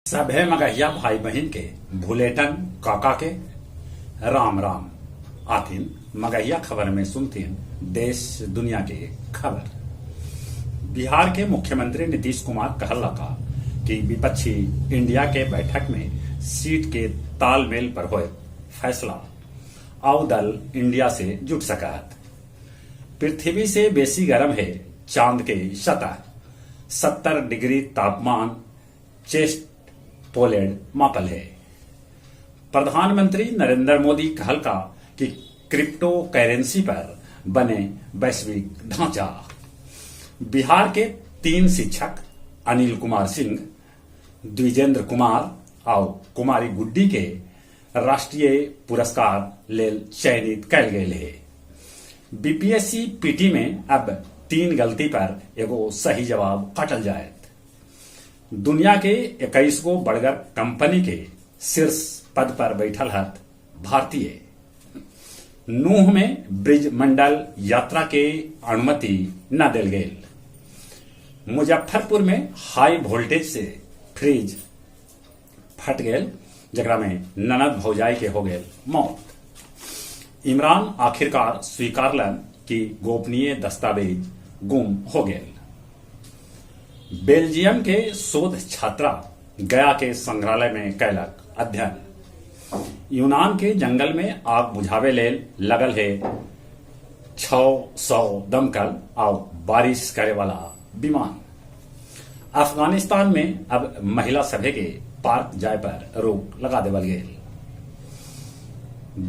सभे मगहिया भाई बहिन के भुलेटन काका के राम राम। आथिन मगहिया खबर में सुनथिन देश दुनिया के खबर। बिहार के मुख्यमंत्री नीतीश कुमार कहल का कि विपक्षी इंडिया के बैठक में सीट के तालमेल पर होयत फैसला आउ दल इंडिया से जुट सकत। पृथ्वी से बेसी गरम हे चांद के सतह। 70 डिग्री तापमान चेस्ट पोलैंड मापल हे। प्रधानमंत्री नरेंद्र मोदी कहल का कि क्रिप्टो करेंसी पर बने वैश्विक ढांचा। बिहार के 3 शिक्षक अनिल कुमार सिंह, द्विजेंद्र कुमार आउ कुमारी गुड्डी के राष्ट्रीय पुरस्कार लेल चयनित कैल गेल हे। बीपीएससी पीटी में अब 3 गलती पर एगो सही जवाब काटल जायत। दुनिया के 21 गो बड़गर कंपनी के शीर्ष पद पर बैठल हथ भारतीय। नूह में ब्रिज मंडल यात्रा के अनुमति न देल गेल। मुजफ्फरपुर में हाई वोल्टेज से फ्रिज फट गेल, जेकरा में ननद भौजाई के हो गेल मौत। इमरान आखिरकार स्वीकारलन कि गोपनीय दस्तावेज गुम हो गेल। बेल्जियम के शोध छात्रा गया के संग्रहालय में कैलक अध्ययन। यूनान के जंगल में आग बुझावे लेल लगल हे 600 दमकल आउ बारिश करे वाला विमान। अफगानिस्तान में अब महिला सभे के पार्क जाय पर रोक लगा देवल गेल।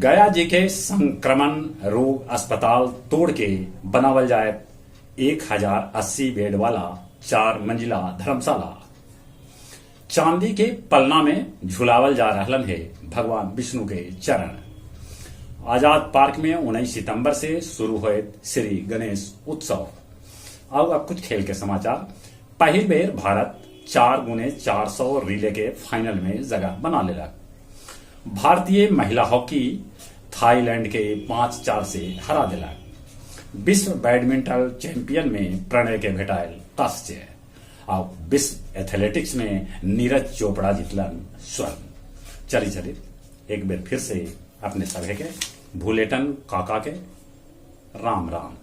गया जी के संक्रमण रोग अस्पताल तोड़ के बनावल जाए 1080 बेड वाला 4 मंजिला धर्मशाला। चांदी के पलना में झुलावल जा रहलन है भगवान विष्णु के चरण। आजाद पार्क में 19 सितंबर से शुरू होए श्री गणेश उत्सव। और अब कुछ खेल के समाचार। पहिल बेर भारत 4 गुने 400 रिले के फाइनल में जगह बना लेलक। भारतीय महिला हॉकी थाईलैंड के 5-4 से हरा दिलक। विश्व बैडमिंटन चैंपियन में प्रणय के भेटायल कांस्य। और विश्व एथलेटिक्स में नीरज चोपड़ा जीतलन स्वर्ण। चली चली एक बेर फिर से अपने सभे के भूलेटन काका के राम राम।